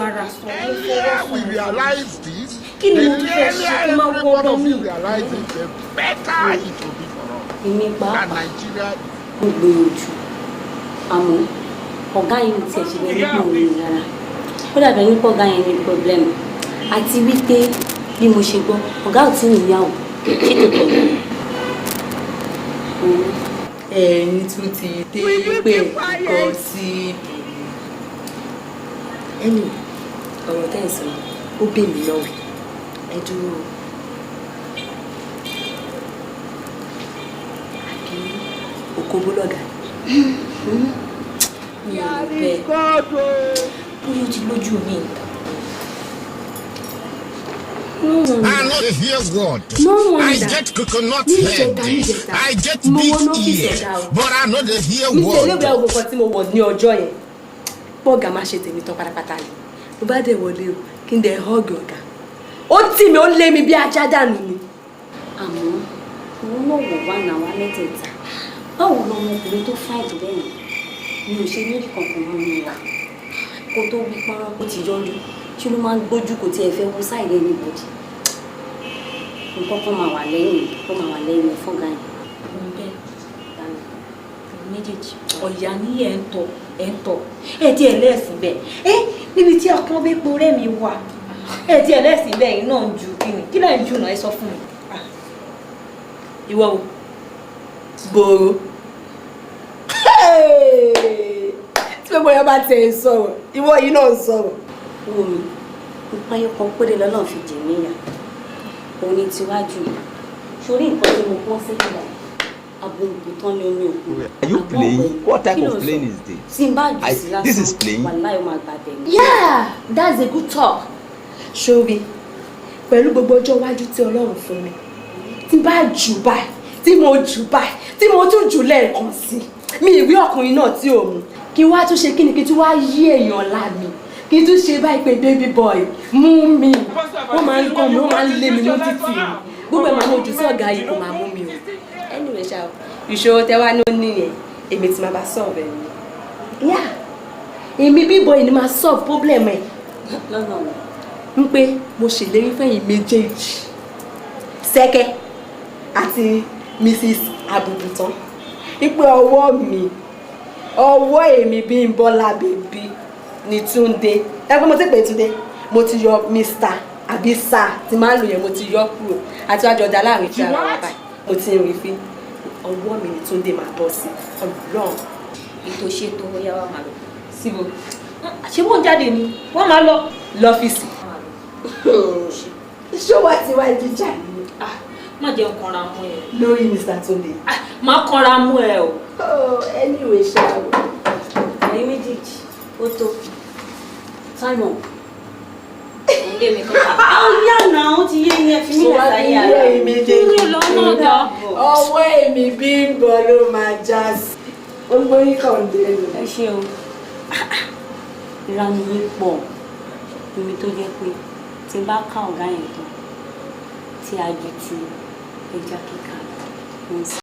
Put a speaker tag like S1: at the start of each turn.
S1: ara sọ, mo
S2: Earlier
S1: fọwọ́
S2: we
S1: sọ.
S2: realize this,
S1: Kí ni
S2: the
S1: mo tún fẹ́ ṣe
S2: earlier
S1: kó má
S2: every one
S1: wọ́gbọ́n
S2: of
S1: mi?
S2: you realize it, the better it will be for us.
S3: Èmi
S2: And
S3: pàápàá,
S2: Nigeria
S3: mo gbìyànjú, àmọ́ ọ̀gá yìí ò tiẹ̀ ṣe bẹ́ẹ̀ nípò òun rárá. Ó dàbẹ̀ nípa ọ̀gá yẹn ní problem, àti wípé bí mo ṣe gbọ́, ọ̀gá ò tí ì níyàwó. Ṣé tòótọ́ ni?
S4: Ẹ̀yin tún ti dé pé nǹkan sí. Anyway, ọ̀rọ̀ tẹ́ ẹ̀ sọ yìí, ó bè mí lọ́wọ́. Ẹ dúró, àbí òkòbó lọ̀gá?
S3: Mi ò rò bẹ́ẹ̀. Bóyá ó ti lójú mi nǹkan.
S2: I no dey hear word.
S1: No
S2: I
S1: wonder.
S2: get coconut
S1: Níjẹta,
S2: head.
S1: níjẹta,
S2: I get
S4: mo
S2: big
S4: wọnú ọ́fíìsì
S2: ear.
S4: ọ̀gá o.
S2: But I no dey hear
S4: Mi tẹ̀lé
S2: word.
S4: ìwé àwọn kan tí mo wọ̀ ní ọjọ́ yẹn, pọ́ọ̀gà má ṣe tèmi tán pátápátá ni. Mo bá dẹ̀ wọlé o, kí n dẹ̀ hug ọ̀gá, ó tì mí, ó lé mi bí ajá dànù ni.
S3: Àmọ́ òun náà wò wá náà wá mẹ́tẹ̀ẹ̀ta. Báwo lọmọkùnrin tó fine tó bẹ́ẹ̀ yẹn mi ò ṣe ní rí kankan mú mi wá? Kó tó wí pọ́nrán, ó ti yọjú. Ṣé ló máa ń gbójú? Kò tiẹ̀ fẹ́ wo side anybody. Nǹkan kan máa wà lẹ́yìn, ó máa wà lẹ́yìn fọ́gà yẹn.
S1: Òun bẹ́ẹ̀ méjèèjì ọ̀yà ní ẹ̀ ń tọ̀, ẹ̀ ń tọ̀, ẹ̀ tí ẹ̀ lẹ́sìn bẹ́ẹ̀ ẹ́ níbi tí ọkàn bẹ́ẹ̀ po rẹ́ mi wà, ẹ̀ tí ẹ̀ lẹ́sìn bẹ́ẹ̀ yìí náà ń ju kíni? Kí lẹ̀ ń jù náà? Ẹ sọ fún mi.
S4: Ìwọ o, gbòòrò tí gbogbo yẹn bá tiẹ̀ ń sọ̀rọ̀, ìwọ yìí náà ń sọ̀rọ̀.
S3: Wo mi, nǹkan ẹyọ kan péré lọ́nà fi jì mí yà, òun ni tiwájú sórí nǹkan tí mo pọ́n sílẹ̀ báyìí. Agbóngbò tán ní omi òkun.
S5: Are you playing? What type of playing is this?
S3: Tí n bá jù sí lásán,
S5: This is playing.
S3: wàláhì, ó máa gbà bẹ̀ mí.
S4: Yeah, that's a good talk. Ṣórí pẹ̀lú gbogbo ọjọ́ iwájú tí Ọlọ́run fún mi, tí bá jù báyìí, tí mo jù báyìí, tí mo tún jù lẹ́ẹ̀kan sí mi, ìwé ọkùnrin náà tí ò mú kí n wá tún ṣe kí ni, kí n tún wá yí èèyàn lá mi, kí n tún ṣe báyìí pé, "Baby boy, mú mi." Wọ́n máa ń kọ́ mi, wọ́n máa ń lé mi mú títì mi, gbogbo ẹ̀ máa mú ojú sí ọ̀gá yìí, kò máa mú mi o. Anyway ṣá o, ìṣòro tẹ wá ní ó nìyẹn, èmi tí máa bá solve ẹ̀ ni. Yeah, èmi bíbọ yìí ni máa solve problem ẹ̀.
S3: Lọ́nà wo?
S4: Ń pé mo ṣèlérí fẹ́yìn méjèèjì, Sẹ́kẹ́ àti Mrs Abubutan, wípé ọwọ́ mi, ọwọ́ èmi Bímbọ́lá baby ní Túndé. Ẹgbẹ́ mo ti pè Túndé, mo ti yọ Mr àbí Sir tí máa ń lò yẹn, mo ti yọ kúrò àti wájú ọjà láàrin tí ara wa báyìí. Mo ti ń rí fí ọwọ́ mi ní Túndé máa bọ́ sí, Ọlọ́run.
S1: Ètò ṣètò, ó yá, wá máa lọ.
S4: Síbo?
S1: Ṣé mò ń jáde ni? Wọ́n máa lọ.
S4: Lọ́fíìsì ṣó wá ti wá jíjà ni?
S1: Ah, má jẹ́ n kanra mú ẹ.
S4: Lórí Mr Túndé.
S1: Ah, má kanra mú ẹ o.
S4: Oh, anyway ṣá o.
S3: Ẹ̀yin méjèèjì, ó tó time up.
S1: Òun lé mi kankan.
S3: Ó yà náà, ó ti yé yẹn, fi mí lẹ̀ sáyé ara
S4: Ẹ̀yin méjèèjì.
S1: Mi ò lọ náà jọ.
S4: Ọwọ́ èmi Bímbọ́ ló máa já sí. Gbogbo yín kàn dé ni.
S3: Ẹ ṣe o, ìranu yín pọ̀. Omi tó jẹ́ pé tí n bá ká ọ̀gá yẹn tán, tí a ju ti ẹja kíkà lọ, ń sá.